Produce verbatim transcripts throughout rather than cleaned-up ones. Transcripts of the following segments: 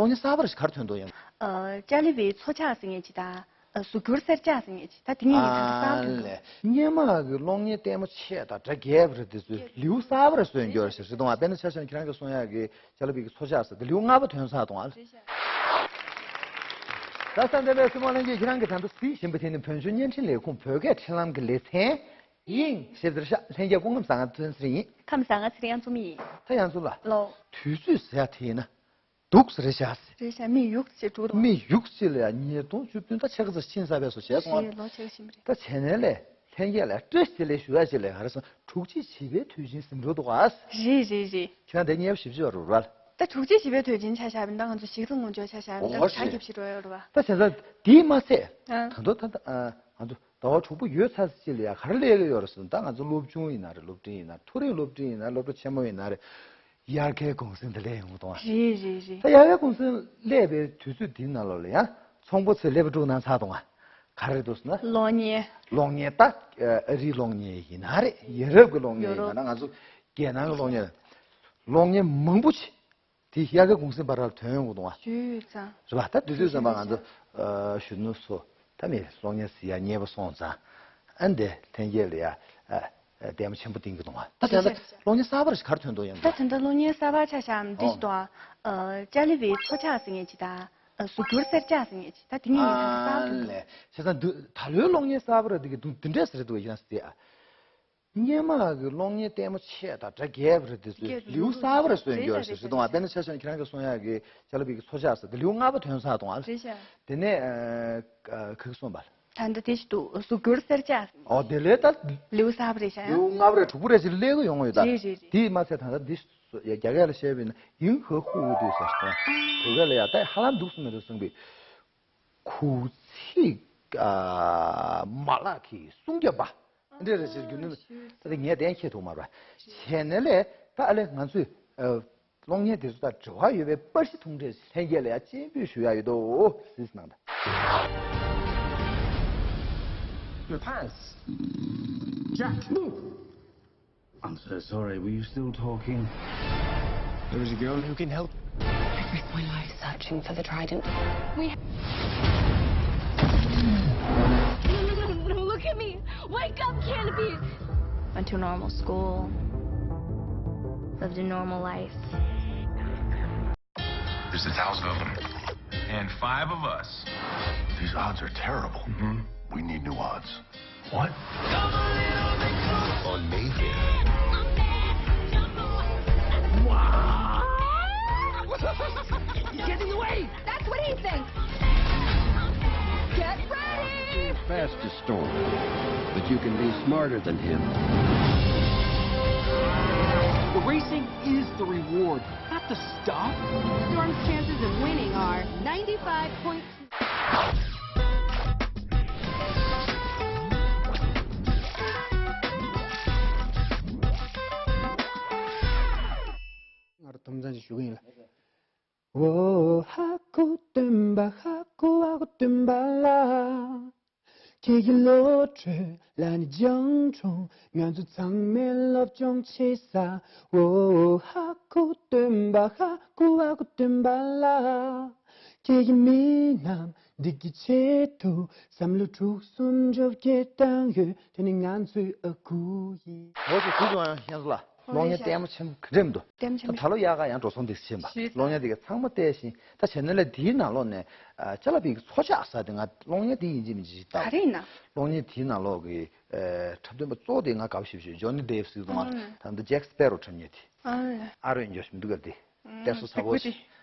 གློག་བརྙན་གསར་པ་རེ་ཞིག་ག་རེ་ཐོན་འདུག་ཡང་། ཨ། ཅཱ་ལི་བའི་མཚོ་ཆགས་ཟེར་མཁན་ཅིག་དང་། ཨ། གཟུགས་འགྱུར་གསེར་ལྕགས་ཟེར་མཁན་ཅིག་ད་དེ་གཉིས་ཡིན་ད་ག་གསར་པ་ཐོན་འདུག་ལས། སྔོན་མ་གི་གློག་བརྙན་ལྟད་མོ་ཆེ་དང་གྲ་རྒྱས་པ་རེད། དེ་ཚོས་ལེའུ་གསར་པ་རེ་བཟོས་འགྱོ་རེ་ཞིག་རེད་འདུག་ཨ། དཔེར་ན་ཆ་བཞག་ན་ཁྱེད་རང་གིས་གསུང་ཡག་གི་ཅཱ་ལི་བའི་གི་མཚོ་ཆགས་ཟེར་དེ་ལེའུ་ལྔ་པ་ཐོན་ཚར་འདུག་ཨ། རེད་ཤག་ད་ས་འདས་པའི་སྲིད་དབང་ལྷན་རྒྱས་ཁྱེད་རང་གིས་ད་ལྟ་གཟིགས་བཞིན་པ་དེ་ནི་བོད་ལྗོངས་བརྙན་འཕྲིན་ལས་ཁུངས་བོད་སྐད་འཕྲིན་ལམ་གྱི་ལེ་ཚན་ཡིན་ཞེས་ཟེར་ཤག་ལྷན་རྒྱས་སྐུ་ཁམས་བཟང་ང་ཚོན་ཚེ་རིང་ཡིན། ཁམས་བཟང་ང་ཚེ་རིང་དབྱངས་འཛོམས་ཡིན། ད་དབྱངས་འཛོམས་ལགས། ལོ། དུས་ཚོད་ཟེར་ཡག་དེ་ཡིན་ན། འདུག་ཟེར་རེད་ཤག་རེད་ཤག་མི་ཡུག་ཅིག་འགྲོ་འདུག་མི་ཡུག་ཅིག་ལ་ཡང་ཉིས་སྟོང་བཅུ་བདུན་ད་ཕྱེད་ཀ་ཙམ་ཕྱིན་ཚར་བས་སོ་བྱས་སོང་ཨ། རེད། ལོ་ཕྱེད་ཀ་ཕྱིན་པ་རེད། ད་བྱས་ནས་ལས་ལྷན་རྒྱས་ལ་བཀྲ་ཤིས་བདེ་ལེགས་ཞུ་ཡག་ཅིག་ལས་ག་རེ་སོང་དྲུག་གཅིག་བྱིས་པའི་དུས་ཆེན་ཟིན་འགྲོ་འདུག་ཨ། རེད་རེད་རེད། ཁྱེད་རང་དེ་མཉེས་པོ་ཞེ་པོ་ཅིག་ཡོད་རེད་པ། ད་དྲུག་གཅིག་བྱིས་པའི་དུས་ཆེན་ཆ་བཞག་པ་ཡིན་ན་ད་ང་ཚོ་གཞིས་རྩེ་སྔོན་ཆད་ཆ་བཞག་པ་ཡིན་ན་ད་ཨོ་གྲ་རྒྱས་ཞིག་འགྲོ་ཡོད་རེད་པ། ད་བྱས་ཙང་དེའི་མ་ཚད་ཨ། ད་དུང་ད་ད་ཨ། ང་ཚོ་ཟླ་བ་དྲུག་པོ་ཡོལ་ཚར་ཙམ་ཅིག་ལ་ཡ་ག་རེ་སླེབས་ཀྱི་ཡོད་རེད་ཟེར་ན། ད་ང་ཚོ་སློབ་ཆུང་ཡིན་ན་རེད། སློབ་འབྲིང་ཡིན་ན། མཐོ་རིམ་སློབ་འབྲིང་ཡིན་ན། སློབ་གྲྭ་ཆེན་མོ་ཡིན་ན་རེད། དབྱར་ཁའི་གུང་སེང་དེ་སླེབས་ཡོང་གི་འདུག་ཨ། རེད་རེད་རེད། ད་དབྱར་ཁའི་གུང་སེང་སླེབས་པའི་དུས་ཚོད་འདིའི་ནང་ལོགས་ལ་ཡང་ཚོང་པ་ཚོས་ཀླད་པ་དཀྲུགས་གནང་ཚར་འདུག་ཨ། ག་རེ་འདུག་ཟེར་ན། གློག་བརྙན། གློག་བརྙན་ད་ཨ་རིའི་གློག་བརྙན་ཡིན་ན་རེད། ཡ་རབས་ཀྱི་གློག་བརྙན་ཡིན་ན་ང་ཚོ་རྒྱལ་ནང་གི་གློག་བརྙན། གློག་བརྙན་མང་པོ་ཅིག་དེ་དབྱར་ཁའི་གུང་སེང་བར་ལ་ཐོན་ཡོང་གི་འདུག་ཨ། ཞུས་ཙང་། རེད་པ། ད་དུས་ཚོད་ཙམ་པ་ང་ཚོ་ཨ་གཞོན་ནུ་ཚོ་ད་མི་གློག་བརྙན་གཟིགས་ཡག་མཉེས་པོ་སོང་ཙང་ཨ་འདི་ལྷན་རྒྱས་ལ་ཡ་ཨ་ལྟད་མོ་ཆེན་པོ་བསྟན་གྱི་འདུག་ཨ། ད་དེ་འདྲ་གློག་བརྙན་གསར་པ་རེ་ཞིག་ག་རེ་ཐོན་འདུག་ཡང་། ད་དེ་འདྲ་གློག་བརྙན་གསར་པ་ཆ་བཞག་ན་འདི་ཞིག་འདུག་ཨ། ཅཱ་ལི་བའི་མཚོ་ཆགས་ཟེར་མཁན་ཅིག་དང་། གཟུགས་འགྱུར་གསེར་ལྕགས་ཟེར་མཁན་ཅིག་ད་དེ་གཉིས་ཡིན་ད་ག་གསར་པ་ཐོན་འདུག་ཨ་ལས། བྱས་ཙང་འདི་ད་ལོའི་གློག་བརྙན་གསར་པ་རེ་འདི་གི་འདུག་འདི་འདྲས་རེད་འདུག་ཡིན་ན་ཟེར་ཨ། སྔོན་མ་གི་གློག་བརྙན་ལྟད་མོ་ཆེ་དང་གྲ་རྒྱས་པ་རེད་དེ་ཚོའི་ལེའུ་གསར་པ་རེ་བཟོས་ཡོད་རེད་ཟེར་འདུག་ཨ། དཔེར་ན་ཆ་བཞག་ན་ཁྱེད་རང་གིས་གསུང་ཡག་གི་ཅཱ་ལི་བའི་གི་མཚོ་ཆགས་ཟེར་དེ་ལེའུ་ལྔ་པ་ཐོན་ཚར་འདུག་ཨ། རེད་ཤག་དེ་ནས་ཨ་ག་གི་གསུངས་པ། ད་ལྟ་དེ་ཞིག་འདུག་གཟུགས་འགྱུར་གསེར་ལྕགས། ཨོ་དེ་ལས་ད་ལེའུ་གསར་པ་རེད་ཤག་ཡང་ལེའུ་ལྔ་པ་རེ་དྲུག་པ་རེ་ཞིག་སླེབས་ཀྱི་ཡོང་གི་ཡོད་ད། རེད་རེད་རེད། དེས་མ་ཚད་ད་ལྟ་འདི་རྒྱ་སྐད་ལ་བཤད་པ་ཡིན་ན་ཡིན་ཧེ་ཧུ་ཝུ་ཏུ་ཟེར་སོང་། བོད་སྐད་ལ་ཡ་ད་ཧ་ལམ་འདུག་སེ་མི་འདུག་གསུངས་པའི། གུང་ཚིགས་ཨ་མ་ལག་གི་སྲུང་སྐྱོབ་པ། འདི་རེད་ཅེས་བརྗོད་ནི། ད་དེ་ངས་གཏན་འཁེལ་ཐུབ་མ་རེད། བྱས་ནས་ལས་ད་ཨ་ལས་ང་ཚོས་ཨ་གློག་བརྙན་དེ་ཚོ་དང་འབྲེལ་བ་ཡོད་པའི་པར་གཞི་ཐུང་གྲས་ལྷན་རྒྱས་ལ་ཡང་སྤྱན་འབུལ་ཞུ་ཡ་ཡོད་དོ། གཟིགས་གནང་དང་། Your pants. Jack, move. I'm so sorry, were you still talking? There is a girl who can help. I risked my life searching for the trident. We No, no, no, no, look at me! Wake up, Canopy! Went to a normal school. Lived a normal life. There's a thousand of them. And five of us. These odds are terrible. Mm-hmm. We need new odds. What? On May fifth. Wow! Get in the way! That's what he thinks! Get ready! Fast to storm, but you can be smarter than him. The racing is the reward, not the stop. Storm's chances of winning are ninety-five point ང་རང་དུམ་ཚན་ཞིག་ཞུ་གི་ཡིན་ལ། འོ་ཧ་གོ་སྟོན་པ། ཧ་གོ་ཧ་གོ་སྟོན་པ་ལ། ཁྱེད་ཀྱི་བློ་གྲོས་ལ་ནི་སྦྱངས་གྲོང་། ང་ཚོ་ཚང་མས་སློབ་སྦྱོང་བྱེད་ས། འོ་ཧ་གོ་སྟོན་པ། ཧ་གོ་ཧ་གོ་སྟོན་པ་ལ། ཁྱེད་ཀྱི་མི་རྣམས་འགྲིག་གི་ཆེད་དུ་བསམ་བློ་དྲུག་གསུམ་བཅོ་བརྒྱད་བཏང་ཡོད། དེ་ནི་ང་ཚོའི་ཨ་ཁུ་ཡིན། འོ་ཞེས་ཞུས་བྱུང་ཡང་ཁྱེད་ཚོ་ལ་གློག་བརྙན་ལྟད་མོ་ཆེན་པོ་ག་འདྲ་མི་འདུག་ལྟད་མོ་ཆེན་ད་པོ་ད་ལོ་དབྱར་ཁ་ཡང་འགྲོ་སོང་འདི་ཕྱིན་པ་ཞིག་གློག་བརྙན་འདི་ག་ཚང་མ་བལྟས་ཤིང་། ད་བྱས་ན་ལས་འདིའི་ནང་ལོགས་ནས་ཨ་ཅ་ལག་པའི་མཚོ་ཆགས་ཟེར་དེ་ང་གློག་བརྙན་འདི་ཡིན་གཅིག་མིན་གཅིག་ལྟ། ག་རེ་ཡིན་ན། གློག་བརྙན་དེའི་ནང་ལོགས་ཀྱི་ཨ་འཁྲབ་སྟོན་པ་གཙོ་བོ་དེ་ང་དགའ་པོ་ཞེ་པོ་ཞིག་ཇོ་ནི་ཌེབ་ཟེར་འདུག་ཨ། ཨ། ད་ལྟ་ཇེག་སྤེ་རོ་འཁྲབ་མཁན་དེ། ཨ། ཨ་རོ་ཡིན་འཇོ་ཞིག་མི་འདུག་ག་དེ། ཨ། ཏེ་སོ་ཚ་བོ་ཞིག་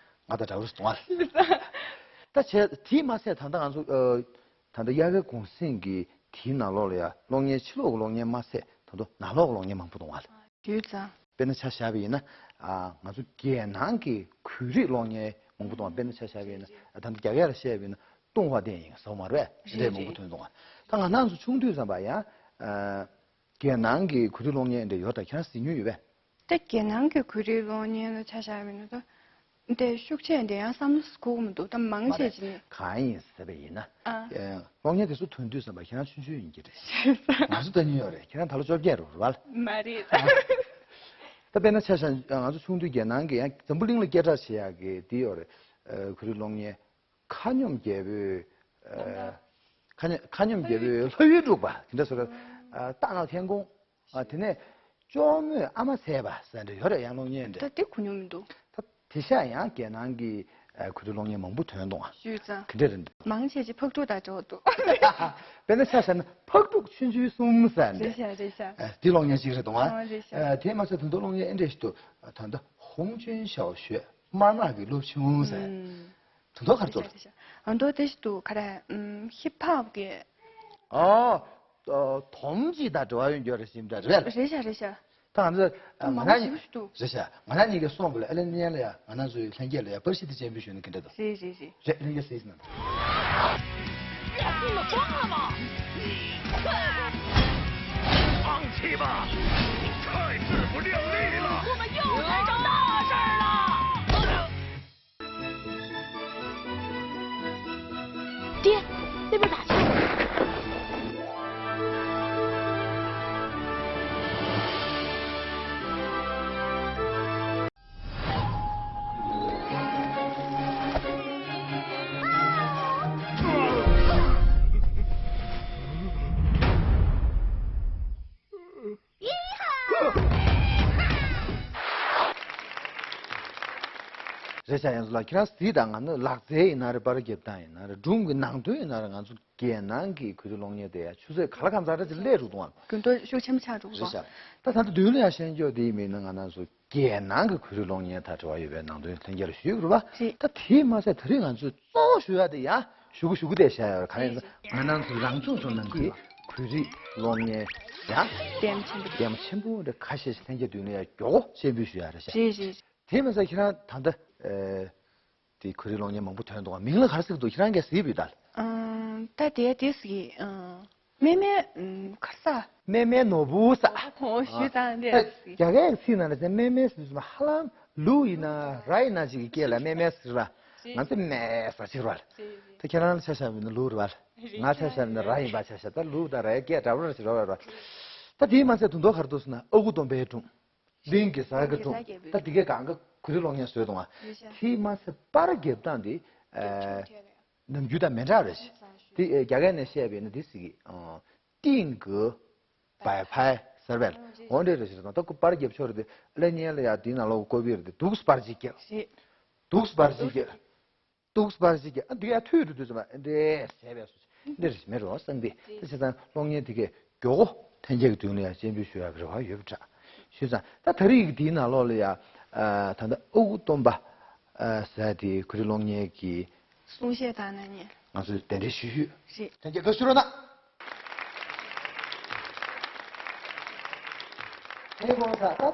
ང་དང་འདྲ་བོ་ཞིག་འདུག་ཨ། ད་བྱས་དེས་མ་ཚད་ད་ལྟ་ང་ཚོ་ཨ་ད་ལྟ་དབྱར་ཁའི་གུང་སེང་གི་དེའི་ནང་ལོགས་ལ་ཡ་གློག་བརྙན། ཕྱི་ལོགས་ཀྱི་གློག་བརྙན་མ་ཚད་ད་དུང་ནང་ལོགས་ཀྱི་གློག་བརྙན་མང་པོ་འདུག་ཨ། ཡོད་ཙང་། དཔེར་ན་ཆ་བཞག་པ་ཡིན་ན། ཨ་ང་ཚོ་རྒྱལ་ནང་གི་གོས་རིགས་གློག་བརྙན་མང་པོ་འདུག་ཨ། དཔེར་ན་ཆ་བཞག་པ་ཡིན་ན། ཨ་ད་ལྟ་རྒྱ་སྐད་ལ་བཤད་པ་ཡིན་ན་动画电影ཟེར་བ་མ་རེད་པས། དེ་འདྲས་མང་པོ་ཐོན་འདུག་ཨ། ད་ང་རང་ཚོ་ཆུང་དུས་ཙམ་པ་ཡང་། ཨ་རྒྱལ་ནང་གི་གོས་རིགས་གློག་བརྙན་འདྲ་ཡོད་ད། ཁྱེད་རང་གཟིགས་མྱོང་ཡོད་པས། ད་རྒྱལ་ནང་གི་གོས་རིགས་གློག་བརྙན་ལ་ཆ་བཞག་པ་ཡིན་ན་ད། འདི་ཤུགས་ཆེ་འདི་ཡང་བསམ་བློ་འཁོར་གི་མི་འདུག་ད་མང་མ་ཆེ་རེད། ཅིག་ནི། གང་ཡིན་ཟེར་བ་ཡིན་ན། ཨ། ཨེ། གློག་བརྙན་དེ་ཚོ་ཐོན་དུས་ཙམ་པ་ཁྱེད་རང་ཆུང་ཆུང་ཡིན་གྱི་རེད། ང་ཚོ་ལྟ་མྱོང་ཡོད་རེད། ཁྱེད་རང་ད་ལོ་བཅོ་བརྒྱད་རེད་པ། མ་རེད། ད་དཔེར་ན་ཆ་བཞག་ང་ཚོ་ཆུང་དུས་རྒྱལ་ནང་གི་ཡང་འཛམ་བུ་གླིང་ལ་སྐད་གྲགས་ཆེ་ཡག་གི་དེ་ཡོད་རེད། ཨ་གུ་རུ་གློག་བརྙན་མཁའ་སྙོམས་རྒྱལ་པོའི་ཨ་མཁའ་སྙོམས་མཁའ་སྙོམས་རྒྱལ་པོའི་ལྷ་ཡུལ་དྲུག་པ་དེ་འདྲ་སོགས་ལ་ཨ་སྟག་ནག་ཐན་ཀོང་། ཨ་དེ་ནས་ཅོག་མོའི་ཨ་མ་ཟས་པ་ཟེར་འདྲ་ཡོད་རེད། ཡང་གློག་བརྙན་འདྲ། ད་དེ་གོ་མྱོང་མི་འདུག་ད་དེ་ཤ་ཡང་རྒྱལ་ནང་གི་ཨ་གུ་རུ་གློག་བརྙན་མང་པོ་ཐོན་འདུག་ཨ། ཞུས་ཙང་། ག་འདྲ་རེད་འདུག་མང་ཆེ་ཆེ་ཕག་ཕྲུག་དང་འདྲ་བོ་འདུག་དཔེར་ན་ཆ་བཞག་ན་ཕག་ཕྲུག་ཆུང་ཆུང་གསུམ་ཟེར་འདྲ། རེད་ཤག་རེད་ཤག་ཨ་དེ་གློག་བརྙན་ཅིག་རེད་འདུག་ཨ། ཨ་རེད་ཤག་ཨ་དེ་མ་ཟད་དོན་དུ་གློག་བརྙན་ཨེ་འདྲ་ཞིག་འདུག་ད་ལྟ་ཧོང་ཅུན་ཞའོ་ཞུས་དམར་ནག་གི་སློབ་ཆུང་ཟེར། ཨུམ། དོན་དུ་ག་རེ་འདུག་རེད་ཤག་རེད་ཤག་ཨ་མདོ་དེ་ཞིག་འདུག་ག་རེ། ཨུམ་ཧིབ་ཧོབ་གི་ཨ་ཨ་དོམ་གཅིག་དང་འབྲེལ་བ་ཡོད་རྒྱུ་རེད་ཟེར་འདྲ་རེད། རེད་ཤག་རེད་ཤག་ད་ང་ཚོ་ཨ་ང་མང་རང་པོ་ཞེ་པོ་ཞིག་འདུག་རེད་ཤག་ང་རང་གཉིས་ཀྱིས་སོང་བ་ལ་ཨ་ལེ་གཉིས་ལ་ཡ་ང་རང་ཚོའི་ལྷན་རྒྱས་ལ་ཡ་པར་ཤིང་དེ་སྤྱན་འབུལ་ཞུས་ན་ག་འདྲ་འདུག་རེད་རེད་རེད། རེད། ལྷན་རྒྱས་གཟིགས་ཟིན། རེད་ཤག་ཡང་ཚོ་ལགས། ཁྱེད་རང་གཟིགས་དང་། ང་ནི་ལག་རྩལ་ཡིན་ན་རེད། པར་རྒྱབ་སྟངས་ཡིན་ན་རེད། སྒྲུང་གི་ནང་དོན་ཡིན་ན་རེད། ང་ཚོ་རྒྱལ་ནང་གི་གུ་རུ་གློག་བརྙན་དེ་ཡང་ཆུ་ཚོད་ག་ལ་གང་འཚམ་འདྲ་ཅིག་སླེབས་འགྲོ་འདུག་ཨང་། དགུན་ཐོག་ཤུགས་ཆེན་པོ་ཆགས་འགྲོ་གི་རེད་ཤག་ད་ད་ལྟ་མདུན་ལ་ཡང་ཤན་སྐྱོགས་དེ་ཡིན་མིན་ན་ང་རང་ཚོ་རྒྱལ་ནང་གི་གུ་རུ་གློག་བརྙན་དང་འབྲེལ་བ་ཡོད་པའི་ནང་དོན་ལྷན་རྒྱས་ལ་ཞུས་དགོས་རེད་པ། རེད། ད་དེས་མ་ཟད་ད་རེས་ང་ཚོས་གཙོ་བོ་ཞུ་ཡ་དེ་ཡང་ཞུ་གི་ཞུ་གི་བསྡད་བཞག་ཡོད་རེད། གང་ཡིན་ཟེར་ན་ང་རང་ཚོ་རང་སྐྱོང་ལྗོངས་ནང་གི་གུ་རུ་གློག་བརྙན་ཡང་ལྟད་མོ་ཆེན་པོ་ལྟད་མོ་ཆེན་པོ་འདྲ་ཁ་ཤས་ཤིག་ལྷན་རྒྱས་མདུན་ལ་ཡང་མགྱོགས་པོ་སྤྱན་འབུལ་ཞུ་ཡ་རེད་ཤག་རེད་རེད། དེ་མ་ཟད་ཁྱེད་རང་ད་ལྟ་ཨ་དེ་གུ་རུ་གློག་བརྙན་མང་པོ་ཐོན་འདུག་ག་མིང་ལ་ག་རེ་ཟེར་གི་འདུག་ཁྱེད་རང་གིས་གཟིགས་པས་ད། ཨང་། ད་དེ་དེ་ཟེར་གི། ཨང་། མེ་མེ། ཨང་། ག་རེ་ཟ། མེ་མེ་ནོར་བུ་ཟ། ཨོ་ཞུས་ཙང་དེ་ད་ཟེར་གི། རྒྱ་སྐད་ཀྱི་ཚིག་ནང་ལ་ཟེར་མེ་མེ་ཟེར་དུས་ཙམ་ཧ་ལམ་ལུག་ཡིན་ན་ར་ཡིན་ན་ཅིག་གི་སྐད་ལ་མེ་མེ་ཟེར་བ། རེད། ང་ཚོ་མེ་ཟ་ཟེར་བ། རེད་རེད། ད་ཁྱེད་རང་ལ་ཆ་བཞག་པ་ཡིན་ན་ལུག་རེད་བ། རེད། ང་ཆ་བཞག་པ་ཡིན་ན་ར་ཡིན་པ་ཆ་བཞག་ད་ལུག་དང་རའི་སྐད་འདྲ་པོ་ར་ཟེར་བ་རེད་བ། ད་དེའི་མ་ཚད་དུང་མདོག་ག་རེ་འདུག་ཟེར་ན་ཨ་ཁུ་སྟོན་པའི་སྒྲུང་། གླིང་གེ་སར་གྱི་སྒྲུང་། ད་འདི་གའི་སྒང་ག་གུ་རུ་གློག་བརྙན་བཟོས་འདུག་ཨ། རེད་ཤག་དེས་མ་ཟད་པར་རྒྱབ་སྟངས་འདི་ཨ་ནམ་རྒྱུན་དང་མི་འདྲ་བ་རེད། དེ་ཨ་རྒྱ་སྐད་ནས་བཤད་པ་ཡིན་ན་འདི་ཟེར་གི། ཨ་ཏིང་གི་བའི་ཕའི་ཟེར་བས། འོ་འདྲ་རེད་ཟེར་དང་། ད་ཁོ་པར་རྒྱབ་ཕྱོགས་རེད་དེ། ཨ་ལེ་གཉིས་ལ་ཡ་དེའི་ནང་ལོགས་ཀོ་པི་རེད་དེ། འདུག་སེ་པར་ཅིག་རྒྱབ། རེད། འདུག་སེ་པར་ཅིག་རྒྱབ། འདུག་སེ་པར་ཅིག་རྒྱབ། ཨ་འདི་ཡ་ཐུག་འགྲོ་དུས་ཙམ་པ་འདི་ཟེར་བས་སོ། འདི་རེད་མེད་རོ་བསམ་གི། དེ་བྱས་ཙང་གློག་བརྙན་དེ་གས་མགྱོགས་པོ་ལྷན་རྒྱས་ཀྱི་མདུན་ལ་ཡང་སྤྱན་འབུལ་ཞུ་ཡག་གི་རེ་བ་ཡོད་པ་འདྲ། ཞུས་ཙང་ད་ད་རེས་ཀྱི་དེའི་ནང་ལོགས་ལ་ཡ་ཨ་ད་ལྟ་ཨ་ཁུ་སྟོན་པ་ཨ་ཟེར་དེའི་གུ་རུ་གློག་བརྙན་གྱི་གསུང་བཤད་དང་ན་ནི་ང་ཚོས་གདན་འདྲེན་ཞུ་ཞུས། རེད། ལྷན་རྒྱས་དགའ་བསུ་རོགས་གནང་། ཨེ་དགོངས་ས་ད་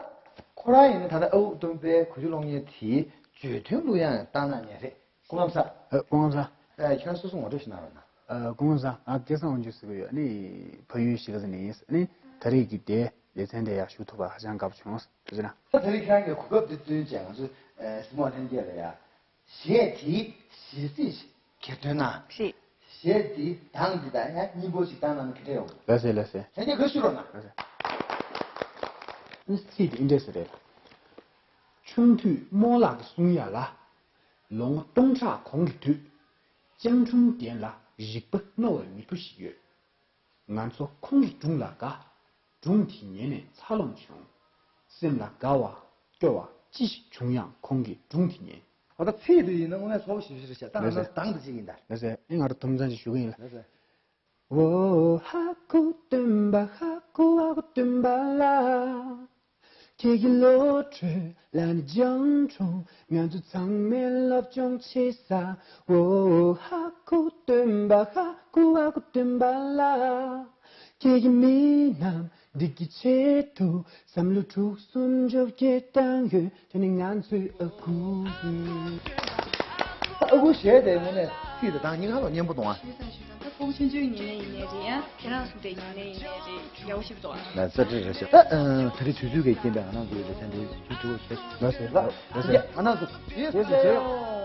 ཁོ་རང་ཡིན་ན་ད་ལྟ་ཨ་ཁུ་སྟོན་པའི་གུ་རུ་གློག་བརྙན་དེའི་བརྗོད་དོན་གླུ་དབྱངས་བཏང་གནང་མཁན་རེད། སྐུ་ངོ་ལགས། ཨ་སྐུ་ངོ་ལགས། ཨ་ཁྱེད་རང་སོ་སོ་ངོ་སྤྲོད་ཞིག་གནང་རོགས་གནང་། ཨ་སྐུ་ངོ་ལགས། ང་སྐལ་བཟང་དབང་ཕྱུག་ཟེར་གྱི་ཡོད། ཨ་ནི་ཕ་ཡུལ་གཞིས་ཀ་རྩེ་ནས་ཡིན། ཨ་ནི་ད་རེས་ཀྱི་དེ་ལེ་ཚན་དེ་ཡར་ཞུགས་ཐུབ་པ་ཧ་ཅང་དགའ་པོ་བྱུང་། ཐུགས་རྗེ་གནང་། ད་ད་རེས་ཁྱེད་རང་གིས་གོ་སྐབས་འདི་བསྐྲུན་བྱས་ང་ཚོ་ཨ་གཟིགས་མོ་ལྷན་རྒྱས་ལ་ཡ་གཞས་དེའི་གཞས་ཚིག་ཞིག་གྱེར་འདོན་གནང་། རེད། གཞས་དེའི་གདངས་འདི་དང་ཡང་སྙིང་པོ་ཞིག་བཏང་གནང་ན་ག་འདྲ་ཡོང་། ལགས་སེ་ལགས་སེ། ལྷན་རྒྱས་དགའ་བསུ་རོགས་གནང་། ལགས་སེ། ཨ་ནི་ཚིག་དེ་འདི་འདྲས་སེ་རེད། ཆུང་དུས་རྨོ་ལགས་ཀྱིས་གསུང་ཡག་ལ། ལོ་ངོ་སྟོང་ཕྲག་གོང་གི་དུས། སྤྱང་གྲུང་ལྡན་ལ་རིག་པ་རྣོ་བའི་མི་བུ་ཞིག་ཡོད། ང་ཚོ་ཁོང་གི་སྒྲུང་ལ་དགའ། སྒྲུང་དེ་ཉན་ནས་འཚར་ལོངས་བྱུང་། སེམས་ལ་དགའ་བ་སྐྱོ་བ་ཅི་ཞིག་བྱུང་ཡང་ཁོང་གི་སྒྲུང་དེ་ཉན། འོ་ད་ཚིག་དེ་ཡིན་ན་དངོས་གནས་ཚོགས་ཞིབ་ཞིབ་བྱས། ད་ང་ལགས་སེ། ཚོ་གདངས་དེ་གཅིག་ཡིན་ད། ལགས་སེ། ཨེ་ང་རང་དུམ་ཚང་ཞིག་ཞུ་གི་ཡིན་ལ། ལགས་སེ། འོ་ཧ་གོ་སྟོན་པ། ཧ་གོ་ཧ་གོ་སྟོན་པ་ལགས། ཁྱེད་ཀྱི་བློ་གྲོས་ལ་ནི་སྤྱང་གྲུང་། ང་ཚོ་ཚང་མས་སློབ་སྦྱོང་བྱེད་ས། འོ་ཧ་གོ་སྟོན་པ། ཧ་གོ་ཧ་གོ་སྟོན་པ་ལགས། ཁྱེད་ཀྱིས་མི་རྣམས་འགྲིག་གི་ཆེད་དུ། བསམ་བློ་དྲུག་གསུམ་བཅོ་བརྒྱད་བཏང་ཡོད། དེ་ནི་ང་ཚོའི་ཨ་ཁུ་ཡིན། ཨ་ཁུ་གཞས་དེ་དངོས་གནས་ཚིག་དང་གདངས་གཉིས་ཀ་ལོ་སྙན་པོ་འདུག་ཨ། ཞུས་ཙང་ཞུས་ཙང་། ད་ཕྲུ་གུ་ཆུང་ཆུང་ཉན་ནས་ཡིན་ནའི་རེད། ཡང་ཁྱེད་རང་གསུང་དེ་ཉན་ནས་ཡིན་ནའི་རེད། ཡག་པོ་ཞིག་འདུག་ཨ། ལགས་སེ། རེད་རེད་རེད། ད་ཨ་ད་རེས་དུས་ཚོད་ཀྱི་རྐྱེན་པས་ང་རང་ཚོའི་ལེ་ཚན་འདི་མཇུག་སྒྲིལ་བྱེད། ལགས་སེ། ལགས་སེ། ང་རང་ཚོ་ཡེ་སེ་ཡེ་སེ།